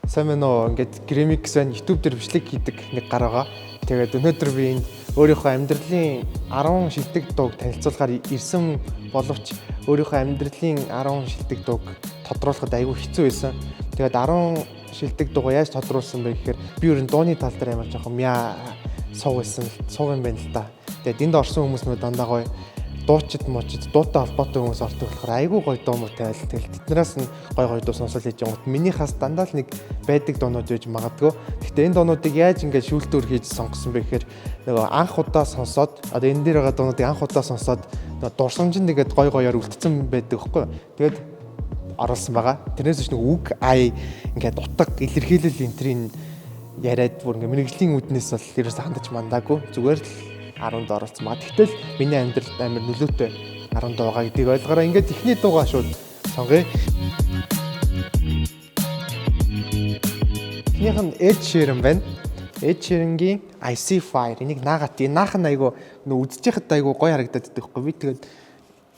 Сайн байна уу? Ингээд Grimix байна. YouTube дээр бичлэг хийдэг нэг гар байгаа. Тэгээд өнөөдөр би энд өөрийнхөө амьдралын 10 шилдэг дууг танилцуулахаар ирсэн боловч өөрийнхөө амьдралын 10 шилдэг дууг тодруулахад айгүй хэцүү байсан. Тэгээд 10 шилдэг дуугаа яаж тодруулсан бэ гэхээр би ер нь дууны тал дээр амар жоохон мяа сууг байсан. Сууг юм байна л да. Тэгээд энд орсон хүмүүс нөө дандаа гоё дуучид муучид дуутай холбоотой хүмүүс ордог болохоор айгүй гоё дуу муу тавиал тэгэл тэднээс нь гоё гоё дуу сонсол хийж байгаа. Миний хас дандаа л нэг байдаг дуунууд байж магадгүй. Гэхдээ энэ дуунуудыг яаж ингээд шүүлтүүр хийж сонгосон бэ гэхээр нөгөө анх удаа сонсоод одоо энэ дээр байгаа дуунуудыг анх удаа сонсоод нөгөө дурсамж нь тэгээд гоё гоёор үлдсэн байдаг байхгүй юу. Тэгээд оруулсан байгаа. Тэрнээс биш нэг үг ай ингээд утга илэрхийлэл энтрийн яриад бүр ингээд мэрэгжлийн үүднээс бол ерөөсөө хандаж мандаагүй. Зүгээр л 10-нд оролцсон байгаа. Тэгтэл миний амьдралд амар нөлөөтэй 10 дуу байгаа гэдгийг ойлгоорой. Ингээд эхний дуугаа шууд сонгоё. Эхнийх нь Ed Sheeran байна. Ed Sheeran-гийн I See Fire. Энийг наагаад энэ наах нь айгу нөө үзэж байхад айгу гоё харагдаад байдаг хгүй. Би тэгээд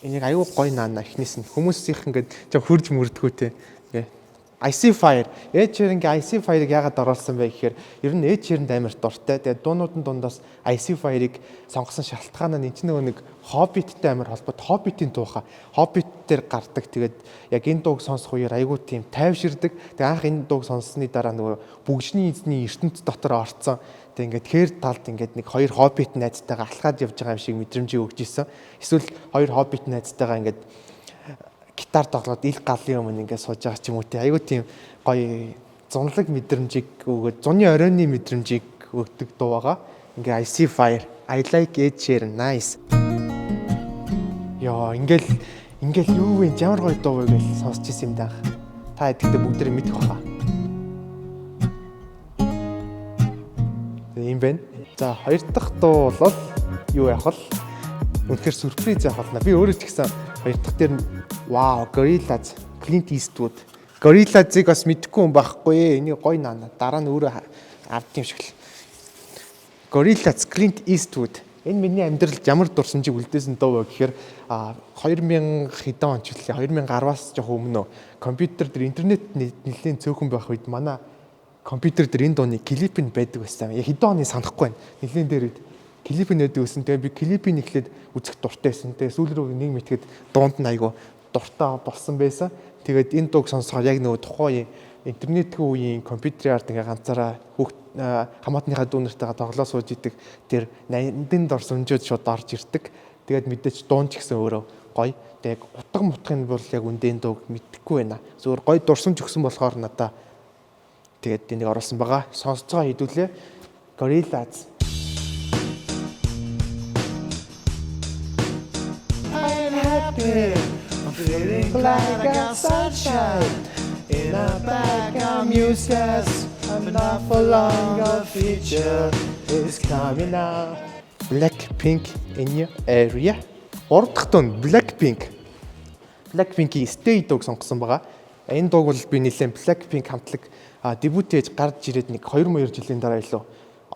энийг айгу гоё наана эхнээс нь хүмүүс их ингээд жоо хурж мөрдгүү те. Ингээ I See Fire. Ed Sheeran-гийн I See Fire-ыг яагаад оруулсан бэ гэхээр ер нь Ed Sheeran-д амар дуртай. Тэгээд дуунууд нь дундаас I See Fire-ыг сонгосон шалтгаан нь энэ чинь нөгөө нэг Hobbit-тэй амар холбоотой. Hobbit-ийн туухай. Hobbit дээр гардаг. Тэгээд яг энэ дууг сонсох үеэр айгүй тийм тайвширдаг. Тэгээд анх энэ дууг сонссны дараа нөгөө бүгжний эзний ертөнц дотор орцсон. Тэгээд ингээд хээр талд ингээд нэг хоёр Hobbit найзтайгаа алхаад явж байгаа юм шиг мэдрэмжийг өгч исэн. Эсвэл хоёр Hobbit найзтайгаа ингээд гитар тоглоод ил галын өмнө ингээд сууж байгаа ч юм уу те. Айгүй тийм гоё зунлаг мэдрэмжийг өгөөд зуны оройны мэдрэмжийг өгдөг дуу байгаа. Ингээ I See Fire, I like Ed Sheeran, nice. Йоо, ингээл ингээл юу вэ? Ямар гоё дуу вэ гэж сонсч ирсэн юм даа. Та хэдэгтээ бүгдээрээ мэдэх баха. Тэгээ юм байна. За, хоёр дахь дуу бол юу яах вэ? Үнэхээр сюрприз явах болно. Би өөрөө ч гэсэн хоёр дахь дээр нь вау, Gorillaz, Clint Eastwood. Gorillaz-ыг бас мэдэхгүй юм байхгүй. Энийг гоё наана. Дараа нь өөрөө авд юм шиг л. Gorillaz, Clint Eastwood. Энэ миний амьдралд ямар дурсамжийг үлдээсэн дуу вэ гэхээр 2000 хэдэн он ч үлээ 2010-аас жоох өмнө компьютер дээр интернет нэлээд цөөхөн байх үед манай компьютер дээр энэ дууны клип нь байдаг байсан. Яг хэдэн оны санахгүй байна. Нэлээд дээр үед клип нь байдаг байсан. Тэгээ би клипийг эхлээд үзэх дуртай байсан. Тэгээ сүүл рүү нэг мэтгэд дуунд нь айгу дуртай болсон байсан. Тэгээд энэ дууг сонсохоор яг нөгөө тухайн интернетгүй үеийн компьютерийн ард ингээ ганцаараа хүүхд хамаатныхаа дүү нартайгаа тоглоо сууж идэг тэр нандин дурсамжууд шууд орж ирдэг. Тэгээд мэдээч дуун ч гэсэн өөрөө гоё. Тэгээд утга мутгын бол яг үндэн дууг мэдэхгүй байна. Зүгээр гоё дурсамж өгсөн болохоор надаа тэгээд энийг оруулсан байгаа. Сонсцоо хэдүүлээ. Gorillaz. I'm happy. I'm feeling like I got sunshine in a bag. I'm useless. I'm not for long. A future is coming up. Blackpink in your area. Гурав дахь дуу нь Blackpink. Blackpink-ийн Stay дууг сонгосон байгаа. Энэ дууг бол би нэлээд Blackpink хамтлаг дебют хийж гарч ирээд нэг 2 2 жилийн дараа илүү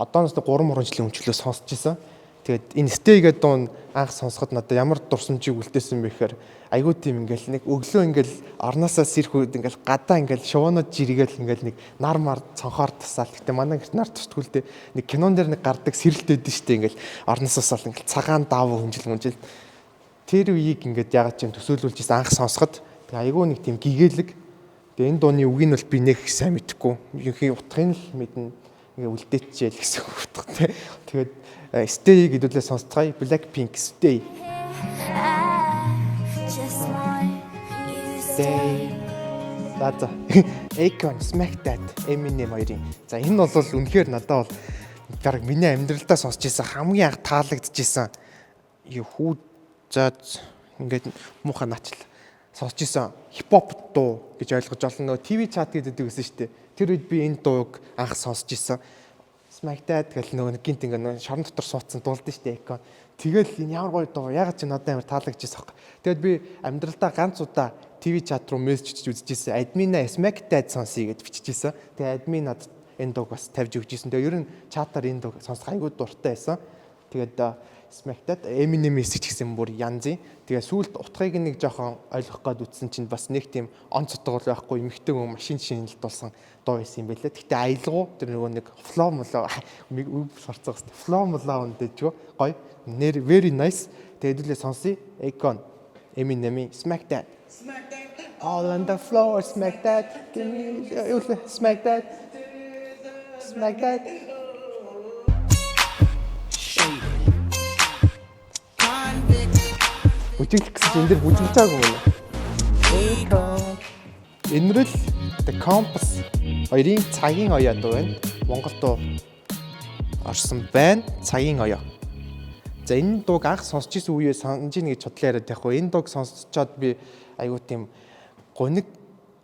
одооноос 3 3 жилийн өмнө сонсч ирсэн. Тэгээд энэ Stay гэдэг дуу нь анх сонсоход надад ямар дурсамжийг үлдээсэн бэ гэхээр айгүй тийм ингээл нэг өглөө ингээл орноосоо сэрхүүд ингээл гадаа ингээл шувуунууд жиргээл ингээл нэг нар мар цонхоор тасаал. Гэтэ манай гэрт нар тусдгүй л дээ. Нэг кинон дээр нэг гардаг сэрэлт өгдөн штэ ингээл орноосоо сал ингээл цагаан даав хүнжил мүнжил. Тэр үеийг ингээд ягаад ч юм төсөөлүүлж исэн анх сонсоход. Тэгээ айгүй нэг тийм гэгээлэг. Тэгээ энэ дууны үгийг нь бол би нэх сайн мэдэхгүй. Ерөнхий утгыг л мэднэ. Ингээ үлдээчихээл гэсэн утгатай. Тэгээд Stay гэдүүлээ сонсцгаая. Blackpink Stay. I just want you to Stay. За за. Akon, Smack That, Eminem хоёрын. За энэ бол үнэхээр надад бол баг миний амьдралдаа сонсч ирсэн хамгийн анх таалагдчихсэн. Юу хүү за ингээд муухай наачл сонсч ирсэн хипхоп дуу гэж ойлгож олон нөгөө TV chat гэдэг байсан шүү дээ. Тэр үед би энэ дууг анх сонсч ирсэн. Smack That гэл нөгөө нэг гинт ингээ шорон дотор суудсан дуулдсан шүү дээ Akon. Тэгэл энэ ямар гоё дуу. Ягаад ч надад амар таалагдчихсан аахгүй. Тэгэд би амьдралдаа ганц удаа TV chat руу мессеж чиж үзчихсэн. Админа Smack That сонсъё гэж биччихсэн. Тэгээ админ надад энэ дууг бас тавьж өгч ирсэн. Тэгээ ер нь чатаар энэ дууг сонсох айгүй дуртай байсан. Тэгээд Smack That, Eminem хэсэг ч гэсэн бүр янзын. Тэгээ сүүлд утгыг нэг жоохон ойлгох гээд үтсэн чинь бас нэг тийм онц утга бол байхгүй, эмэгтэй хүн машин шинэлд болсон дуу байсан юм байлээ. Гэхдээ аялгуу тэр нөгөө нэг flow молоо үг сорцоох хэвээр flow молоо үндэжгүй гоё. Нэр very nice. Тэгээд хэдүүлээ сонсъё. Akon, Eminem, Smack That. Smack that. All on the floor, smack that. Give me smack that. Smack that. Shady. Convict. Бүжиглэх гэсэн чинь энэ дэр бүжиглжаагүй юм. Энэрэл, The Compass хоёрын "Цагийн оёо" дуу байна. Монгол дуу орсон байна. "Цагийн оёо". За, энэ дууг анх сонсч ирсэн үеэ санаж ийн гэж бодлоо яриад байхгүй. Энэ дууг сонсчоод би айгуу тийм гуниг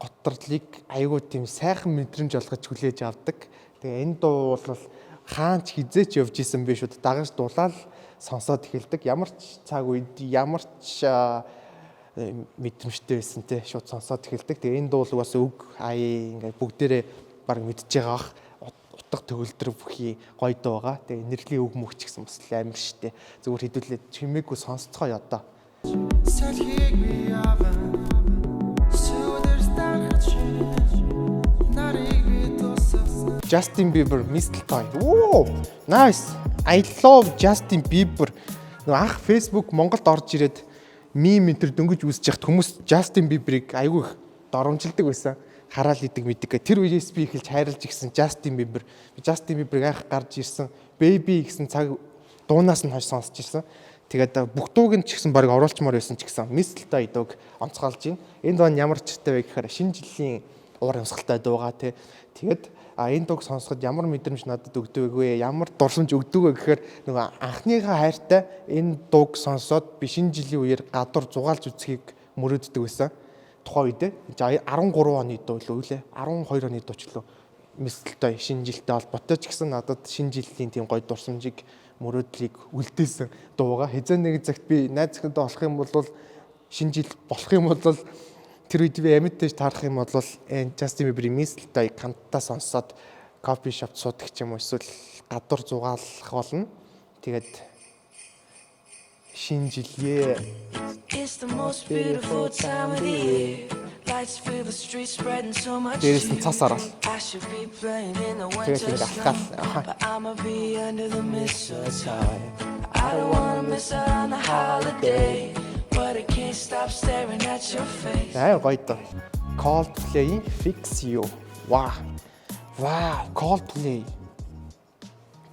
готрлыг айгуу тийм сайхан мэдрэмж олгож хүлээж авдаг. Тэгээ энэ дуу бол хаанч хизээч явж исэн биш үү, дагаж дулаал сонсоод эхэлдэг. Ямар ч цаг үед, ямар ч мэдрэмжтэй байсан те, шууд сонсоод эхэлдэг. Тэгээ энэ дуу бол угаасаа үг аяа ингээд бүгдээрээ баг мэдж байгаа бах, утга төгөлдөр бүхий гоё дуу байгаа. Тэгээ энергийн үг мөх ч гэсэн бас л амар штэ. Зүгээр хэдүүлээ чимээгүй сонсцгоё одоо. Салхийг би аван сүүдэр дарахад шинэ нарыг би тусгасан. Justin Bieber, "Mistletoe". Оо, nice. I love Justin Bieber. Нөгөө анх Facebook Монголд орж ирээд meme энэ төр дөнгөж үүсэж яхад хүмүүс Justin Bieber-ыг айгүй их доромжилдог байсан. Хараал идэг мэдэг гэ. Тэр үеэс би эхэлж хайрлаж ирсэн Justin Bieber. Би Justin Bieber-ыг анх гарч ирсэн "Baby" гэсэн цаг дуунаас нь хойш сонсч ирсэн. Тэгээд бүх дууг нь ч гэсэн баг оруулчмаар байсан ч гэсэн "Mistletoe" дууг онцгойлж байна. Энэ дуу нь ямар чиртэй вэ гэхээр шинэ жилийн уур амьсгалтай дуугаа тий. Тэгээд энэ дууг сонсоход ямар мэдрэмж надад өгдөг вэ? Ямар дурсамж өгдөг вэ гэхээр нөгөө анхныхаа хайртай энэ дууг сонсоод би шинэ жилийн үеэр гадуур зугаалж үзхийг мөрөөддөг байсан. Тухайн үед 13 оны дуу лөө үлээ, 12 оны дуу ч лөө. "Mistletoe" шинэ жилтэй холбоотой ч гэсэн надад шинэ жилийн тийм гоё дурсамжийг, мөрөөдлийг үлдээсэн дууга. Хэзээ нэг цагт би найз захидаа болох юм бол, шинэ жил болох юм бол, тэр үед би амьд таарах юм бол энэ Justin Bieber-ийн "Mistletoe" хамтдаа сонсоод coffee shop суудаг ч юм уу, эсвэл гадуур зугаалах болно. Тэгээд шинэ жилээ. It's the most beautiful time of the year. Lights fill the streets, spreading so much Дээрээс нь cheer. цас орол. I should be playing in the winter Тэгээд ингэ snow, алхаал. but I'ma be under the mistletoe. I don't wanna miss out on the holiday, but I can't stop staring at your face. Аа, гоё доо. Coldplay-ийн "Fix You". Вау. Вау, Coldplay.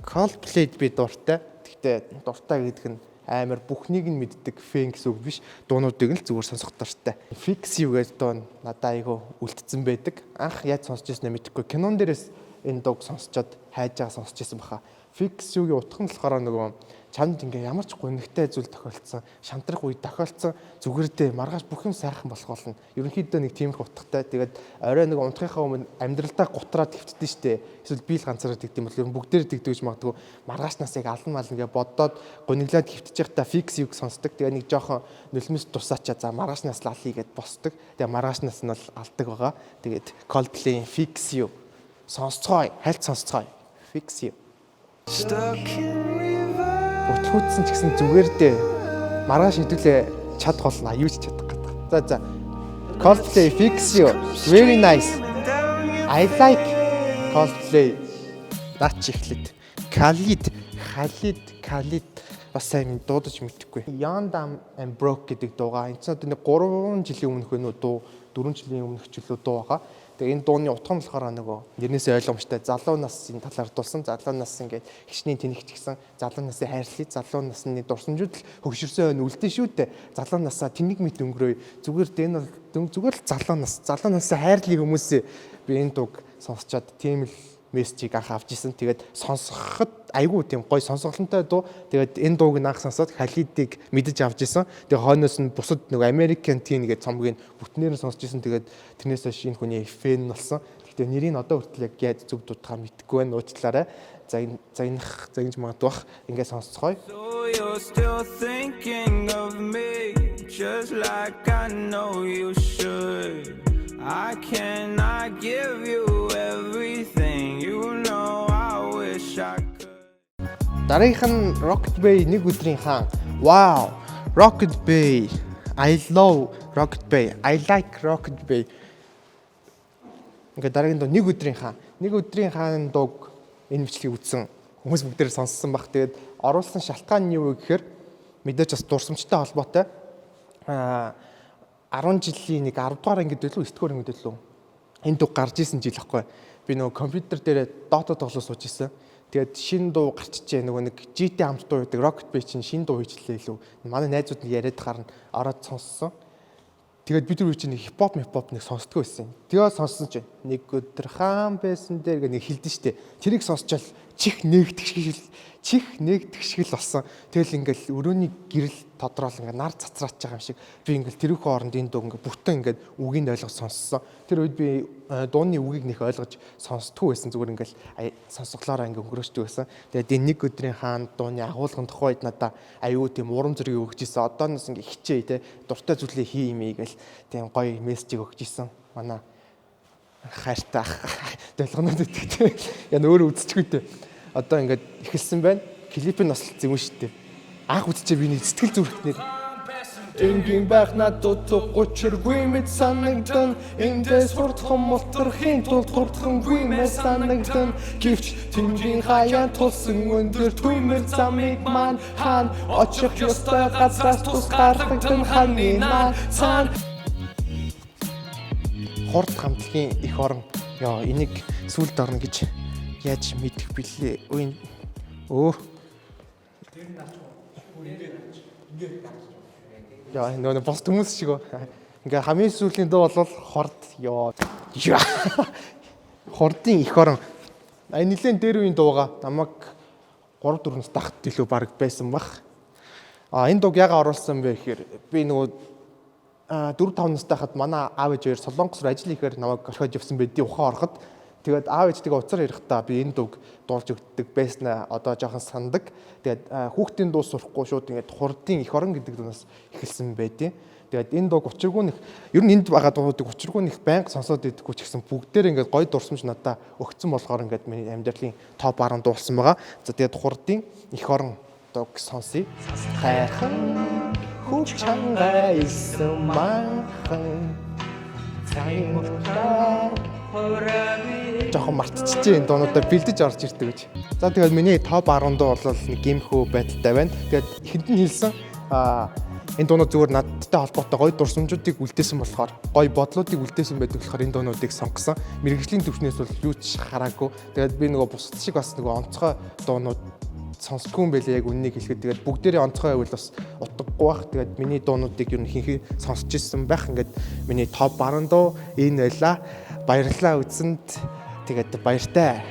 Coldplay-д би дуртай. Гэхдээ дуртай гэдэг нь амар бүхнийг нь мэддэг fan гэсэн үг биш. Дуунуудыг нь л зүгээр сонсох дуртай. "Fix You" гэдэг дуу нь надад айгүй үлдсэн байдаг. Анх яаж сонсч ирснээ мэдэхгүй. Кинон дээрээс энэ дууг сонсчоод хайж байгаа сонсч ирсэн баха. "Fix You"-гийн утга нь болохоор нөгөө чамд ингээ ямар ч гунигтай зүйл тохиолдсон, шантрах үе тохиолдсон, зүгээр дээ, маргааш бүх юм сайхан болох болно. Ерөнхийдөө нэг тиймэрхүү утгатай. Тэгээд орой нэг унтахынхаа өмнө амьдралдаа гутраад хэвтдэн штэ. Эсвэл би л ганцаараа тэгдэм бол ер нь бүгдээр тэгдэг гэж магадгүй. Маргааш нас яг алан мална гэж бодоод гуниглаад хэвтэж байхдаа "Fix You"-г сонсдог. Тэгээ нэг жоохон нулимс тусаачаа, за, маргааш нас л алъя гэд босдог. Тэгээ маргааш нас нь бол алдаг байгаа. Тэгээд Coldplay "Fix You" сонсцгоё. Хальт сонсцгоё. "Fix You". Stuck in reverse. Бүтгүүтсэн ч гэсэн зүгээр дээ. Маргааш хэдүүлээ чадах болно. Юу ч чадах гэдэг. За за. Coldplay, "Fix You". Very nice. I like Coldplay. Наач эхлэд. Khalid, Khalid, Khalid бас сайн дуудаж мэдэхгүй. "Young Dumb and Broke" гэдэг дуугаа. Энэ чинь одоо нэг 3 жилийн өмнөх вэ нүү дуу, 4 жилийн өмнөх ч үлээ дуу байгаа. Тэгээ энэ дууны утга нь болохоор нөгөө нэрнээсээ ойлгомжтой залуу насын талаар дуулсан. Залуу нас ингээд хичнээн тэнэгч гисэн залуу насын хайрлыг, залуу насны дурсамжууд л хөгшөрсөн хойно үлдэн шүү дээ. Залуу насаа тэнэг мэт өнгөрөө. Зүгээр дээ, энэ бол зүгээр л залуу нас. Залуу насын хайрлыг хүмүүсээ би энэ дууг сонсчоод тийм л мессежийг анх авч исэн. Тэгээд сонсоход айгүй тийм гой сонсголонтой дуу. Тэгээд энэ дууг нь анх сонсоод Халидыг мэдэж авч исэн. Тэгээд хойноос нь бусад нөгөө American Teen гэдэг цомгийг бүтнээр нь сонсч исэн. Тэгээд тэрнээс хойш энэ хүний fan болсон. Гэхдээ нэрийг одоо хүртэл яг яаж зөв дуудахаа мэдэхгүй байна. Уучлаарай. Загнах загнаж магадгүй бах. Ингээд сонсцгоё. So you're still thinking of me, just like I know you should. I cannot give you everything, you know I wish I could. Дараагийнх нь Rokit Bay, "Нэг өдрийн хаан". Wow. Rokit Bay. I love Rokit Bay. I like Rokit Bay. Ингээд дараагийн дуу "Нэг өдрийн хаан". "Нэг өдрийн хаан" дууг энэ бичлэгийг үзсэн хүмүүс бүгдээр сонссон байх. Тэгээд оруулсан шалтгаан нь юу вэ гэхээр мэдээж бас дурсамжтай холбоотой. 10 жилийн нэг 10 дугаар ангид илүү, 9 дугаар ангид илүү энэ дуу гарч исэн жил ахгүй. Би нөгөө компьютер дээр Dota тоглож сууж исэн. Тэгээд шинэ дуу гарчжээ, нөгөө нэг GT хамт дуу гэдэг Rokit Bay чинь шинэ дуу хийчлээ илүү. Манай найзууд нь яриад харна, ороод сонссон. Тэгээд би тэр үе чинь хипхоп хипхоп нэг сонсдгоо байсан. Тэгээд сонссон чинь "Нэг өдөр хаан байсан дээр" гэх нэг хэлдэн штэ. Тэрийг сонсчоол чих нээгдэх шиг л, чих нээгдэх шиг л болсон. Тэгэл ингээл өрөөний гэрэл тодроол, ингээ нар цацраач байгаа юм шиг би ингээл тэрүүхэн оронд энэ дуу ингээ бүтэн ингээд үгийг ойлгож сонссон. Тэр үед би дууны үгийг нэх ойлгож сонсдгоо байсан. Зүгээр ингээл сонсголоороо ингээ өнгөрөөчдөг байсан. Тэгээд энэ "Нэг өдрийн хаан" дууны агуулган тухайд надаа аюу тийм урам зориг өгч исэн. Одооноос ингээ хичээ те, дуртай зүйлээ хий юм гээл тийм гоё мессежийг өгч исэн. Манай хайртай ах долгонод өгдөг те. Яа, өөрөө үзчихгүй те. Одоо ингээд эхэлсэн байна. Клип нь бас зэвүүн шүү дээ. Анх үзчихээ би нэг сэтгэл зүрхнэр Энгийн байх надад учиргүй мэт санагдан. Эндээс хурдхан мултрахын тулд хурдхангүй мэт санагдан. Гэвч тэнгэрийн хаяан тулсан өндөр туймэр замыг маань хаан очих ёстой газраас тусгаарлагдан ханы наа цаана. Хурд хамтлагийн "Эх орон". Яа, энийг сүлд орно гэж яаж мэдэх бэлээ? Өө өө. Тэр нь наач бүр ингээд ингээд гарч. Яа, нөгөө бос хүмүүс шиг үү. Ингээ хамгийн сүүлийн дуу бол Хорд, ёо. Яа. Хордын "Эх орон". А, нэлээд дээр үеийн дууга, намайг 3 4 нас тахт илүү баг байсан бах. А, энэ дууг яга оруулсан бэ гэхээр би нөгөө 4 5 настай хахад манай аав ээж хоёр Солонгос руу ажил хийхээр намайг орхиод явсан байдیں۔ Ухаан ороход. Тэгээд аав ээжтэйгээ уцаар ярихдаа би энэ дууг дуулж өгдөг байснаа одоо жоохон сандаг. Тэгээд хүүхдийн дуу сурахгүй шууд ингээд Хурдын "Эх орон" гэдэг дуунаас эхэлсэн байдیں۔ Тэгээд энэ дууг учиргүй нэг, ер нь энд байгаа дуунуудыг учиргүй нэг байнга сонсоод идэггүй ч гэсэн бүгдээр ингээд гоё дурсамж надаа өгцөн болохоор ингээд миний амьдралын топ 10 дуулсан байгаа. За, тэгээд Хурдын "Эх орон" дууг сонсъё. Хайрхан хүч чангайсан манхан цаймагтаа жоохон мартчихжээ, энэ дуунуудаа бэлдэж орж ирдэг гэж. За, тэгээд миний топ 10 дуу бол нэг гимхүү байдалтай байна. Тэгээд эхэнд нь хэлсэн, энэ дуунууд зүгээр надтай холбоотой гоё дурсамжуудыг үлдээсэн болохоор, гоё бодлуудыг үлдээсэн байдаг болохоор энэ дуунуудыг сонгосон. Мэргэжлийн төвшнээс бол юу ч хараагүй. Тэгээд би нөгөө бусад шиг бас нөгөө онцгой дуунууд сонсдгүй юм байлээ, яг үннийг хэлэхэд. Тэгээд бүгдээрээ онцгой байвал бас утгагүй бах. Тэгээд миний дуунуудыг ер нь ихэнх сонсч ирсэн байх. Ингээд миний топ 10 дуу энэ байлаа. Баярлалаа үзсэнд. Тэгээд баяртай.